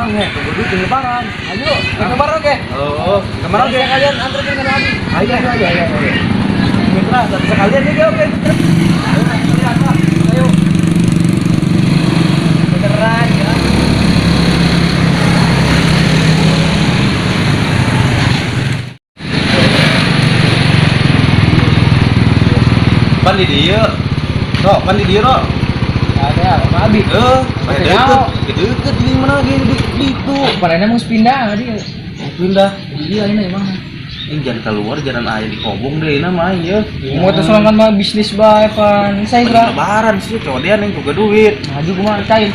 Mang he, tunggu duit di lebaran. Ayo, ke lebaran oke. Oh, kemana oke? Sekalian anterin ke Abi. Ayo, ayo, ayo, ayo. Mitra, sekalian nih oke. Ayo, sekalian lah. Ayo. Beneran ya. Pan di dieu. Ro, pan di dieu, Ro. Ada sama Abi. Eh, deket, deket di mana lagi di itu. Kemarinnya mau pindah tadi. Pindah. Iya ini emang. Ini jangan keluar, jangan air di kobong deh, ini mah ya. Mau terus kan mah bisnis bae pan. Saya kira. Lebaran sih, coba dia nih juga duit. Maju kumaha cain.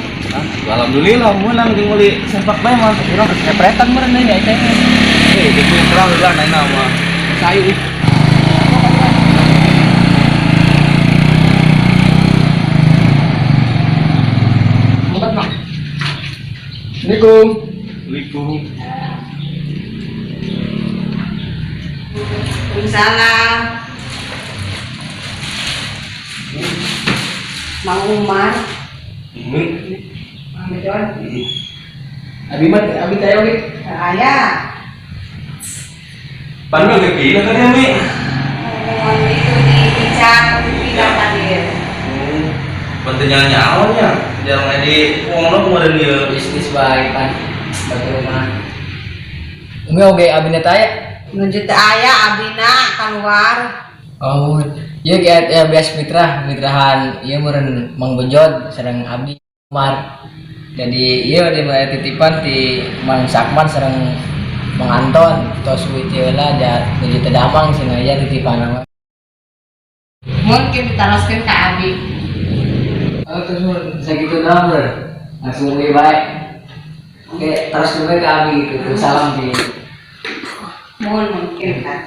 Alhamdulillah, menang jeung meuli sempak bae mah. Urang kepretan meureun ya teh. Eh, di mitra heula naik mah. Sayu ih. Empat, Mang. Assalamualaikum. Assalamualaikum. Waalaikumsalam. Mang Umar. Mang Bejon. Abi mah abi teh oge. Saya. Pan mah geus pindah kan ya, Mi? Mohon itu di Picak, pindah tadi. Pan teu nyawa nya. Jangan di uang lo kemarin dia. Bisnis bae pan. Batu rumah. Umi oge abi teh aya. Nuju teu aya abina keluar. Oh, iya kayak ya bias mitra, mitrahan iya meureun Mang Bejod sareng Abi Umar. Jadi iya di mah titipan ti Mang Sakman sareng Mang Anton tos duit ieu lah ja nuju teu damang cenah ieu titipan mah. Mungkin diteruskeun ka abi. Oh, terus mun sakitu doang bro. Langsung we bae. Oke, terus juga ke Abi gitu. Salam di. Mohon mungkin kan.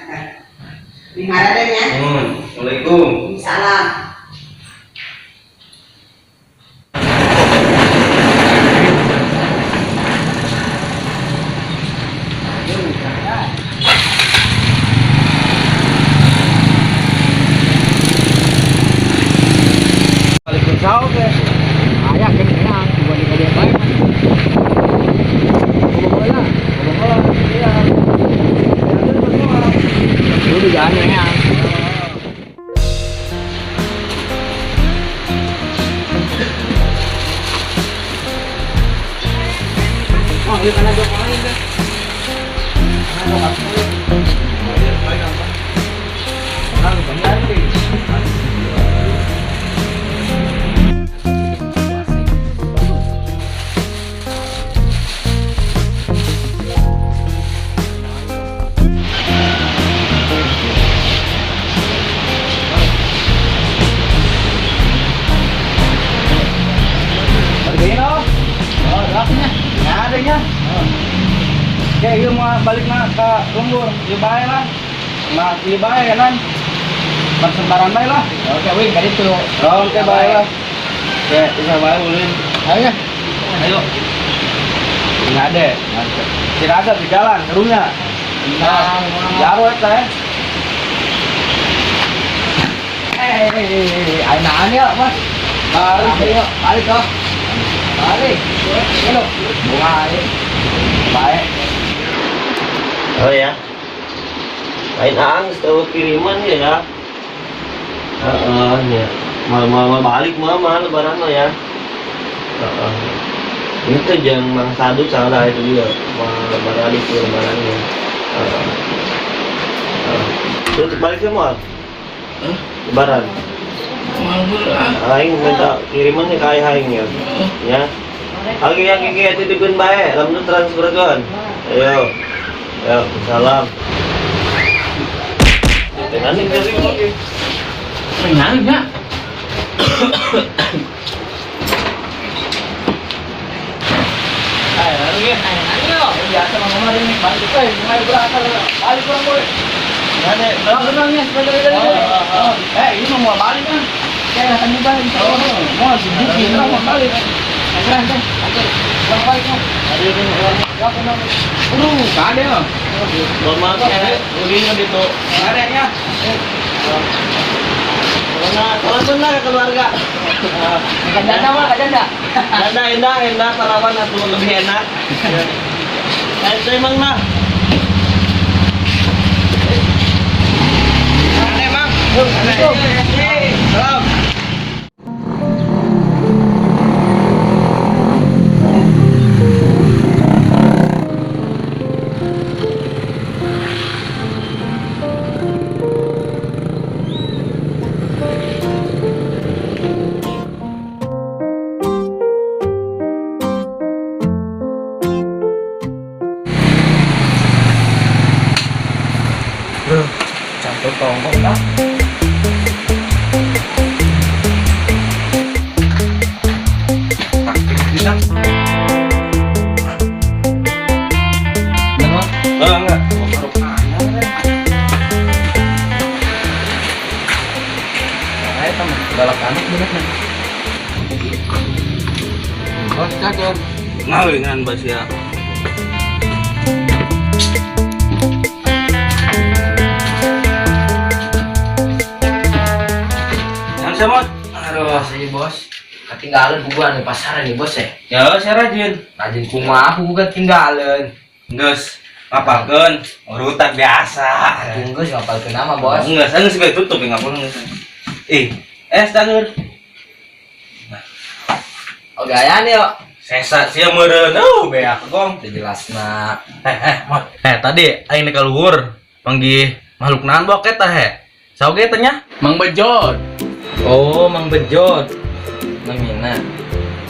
Gimana deh ya? Assalamualaikum. Salam. Waalaikumsalam oke. Ayah kan ya, gua di dia bae. Bola, bola, iya. Lu juga aneh ya. Oh, iya kan ada lain deh. Ada Adanya. Oke, iya mau balik na ke lembur, iya bae lah. Nah, iya bae kan. Persebaran bae lah. Oke, wing tadi tuh. Oke, bae lah. Oke, bisa bae ulin. Ayo ya. Ayo. Nggak ada. Tidak ada di jalan, karunya. Nah, jaro eta ya. Eh, ayo nahan ya, Mas. Balik, Balik, balik toh. Balik. Ayo. Bunga ayo. Bae. Oh ya. Lain aang tahu kiriman ya. Heeh ya. Mal mal balik mah mah lebaran mah ya. Heeh. Ini tuh jangan Mang Sadu salah itu juga. Mal lebaran itu lebarannya. Heeh. Heeh. Terus balik semua? Lebaran. Aing minta kiriman ke aing ya. Ya. Oke yang gigi titipin bae, lamun transferkeun. Ayo. Ayo, salam. Dengan ini sih oke. Kenyang ya. Ayo, lalu ya. Ayo, biasa mama ini balik eh mulai berasal balik kurang boleh. Ada, tenang tenang ya, sebentar lagi. Eh, ini mau balik kan? Kayak akan juga bisa. Oh, mau sibuk, mau balik. Keren teh. Oke, bang balik mah. Kade mah. Mohon maaf ya. Ulinya gitu. Kade ya. Mana salam lah ke keluarga. Kajanda mah kajanda. Enda enda enda salaman atuh lebih enak. Saya emang nah. Aneh, Mang. Aneh. Salam. Campur tongkol lah. Taktik bisa. Memang Oh, enggak. Oh, baru anyar kan. Nah, eta mah galak anak bener nih. Bos cager. Ngalingan basia. Yang semot. Aduh. Bos, bos. Ketinggalan bubuan di pasaran nih bos ya. Ya, saya rajin. Rajin kumaha aku ketinggalan. Geus, ngapalkeun urutan biasa. Tunggu ngapalkeun nama bos. Enggak, saya geus tutup ya ngapalkeun geus. Eh, es cager. Oh gaya nih yo. Sesa sia meureun. Oh, beak gong. Udah jelas nak. Eh, eh, mot. Eh, tadi aing ka luhur panggih makhluk naon bok eta he. Saoge teh nya? Mang Bejod. Oh, Mang Bejod. Namina.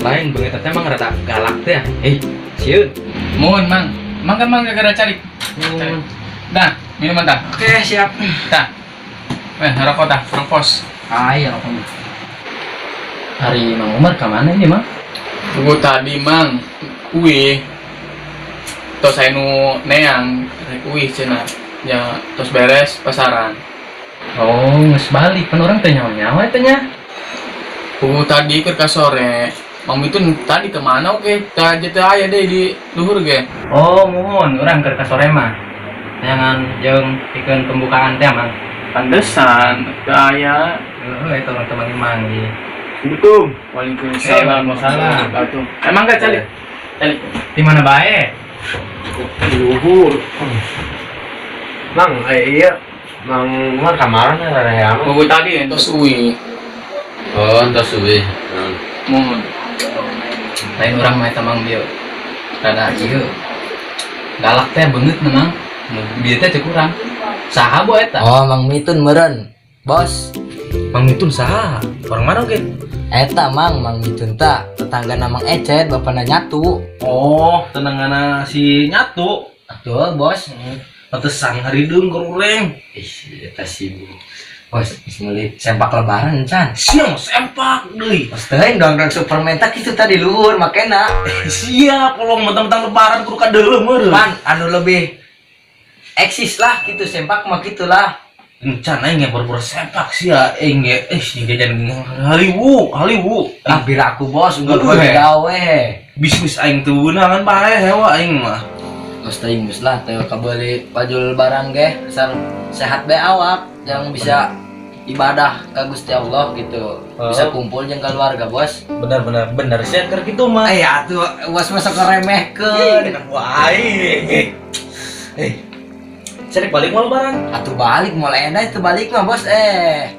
Lain beungeut teh emang rada galak teh. Eh, sieun. Mohon Mang. Mang kan Mang gara-gara cari. Cari. Nah, minuman tah. Oke, siap. Tah. Eh, rokok tah, rokos. Ayo rokok. Hari Mang Umar ke mana ini, Mang? Tunggu tadi Mang. Uih. Tos saya nu neang, rek uih cenah. Ya, tos beres pasaran. Oh, geus balik pan urang teh nyawa-nyawa teh nya. Tunggu tadi keur ka sore. Mang Mitun tadi kemana oke? Tadi teh aya deh di luhur ge. Oh, muhun urang keur ka sore mah. Neangan jeung pikeun pembukaan teh, Mang. Pantesan, teu aya. Heeh, itu teman-teman Mang di. Assalamualaikum. Waalaikumsalam. Eh, waalaikumsalam. Wabarakatuh. Emang gak calik? Calik. Di mana bae? Luhur. Mang, eh iya. Mang Umar kemarin ya rada Tunggu tadi tos uih. Oh, entos uih. Mohon. Lain urang mah eta Mang bieu. Rada ieu. Galak teh beungeut na Mang. Bieu teh cek urang. Saha bo eta? Oh, Mang Mitun meureun. Bos, Mang Mitun saha? Orang mana oke? eta Mang, Mang Mitun ta tetangga Mang Ecet, bapana nyatu. Oh, tenangana si Nyatu. Atuh, bos. Pantesan harideung keur ureng. Ih, eta sibuk. Bos, geus meuli sempak lebaran can. Siang sempak deui. Bos teuing dong Superman tak kitu tadi luhur makena. Siap kalau mentang-mentang lebaran kudu kadeuleuh meureun. Pan anu lebih eksis lah gitu sempak mah gitulah. Encan aing ge boro-boro sempak sia aing ge eh sing jajan haliwu, haliwu. Ah, piraku bos, unggul Heeh. gua gawe. Bisnis aing teu beunangan bae hewa aing mah. Bos teuing geus lah teu kabeuli baju lebaran ge asal sehat bae awak yang bisa ibadah ka Gusti Allah gitu. Bisa kumpul jeung keluarga, bos. Benar benar benar sia keur kitu mah. Eh atuh bos masa ngeremehkeun. Enak wae. Eh. Cari balik mau lebaran. Atuh balik mulai enak itu balik mah bos eh.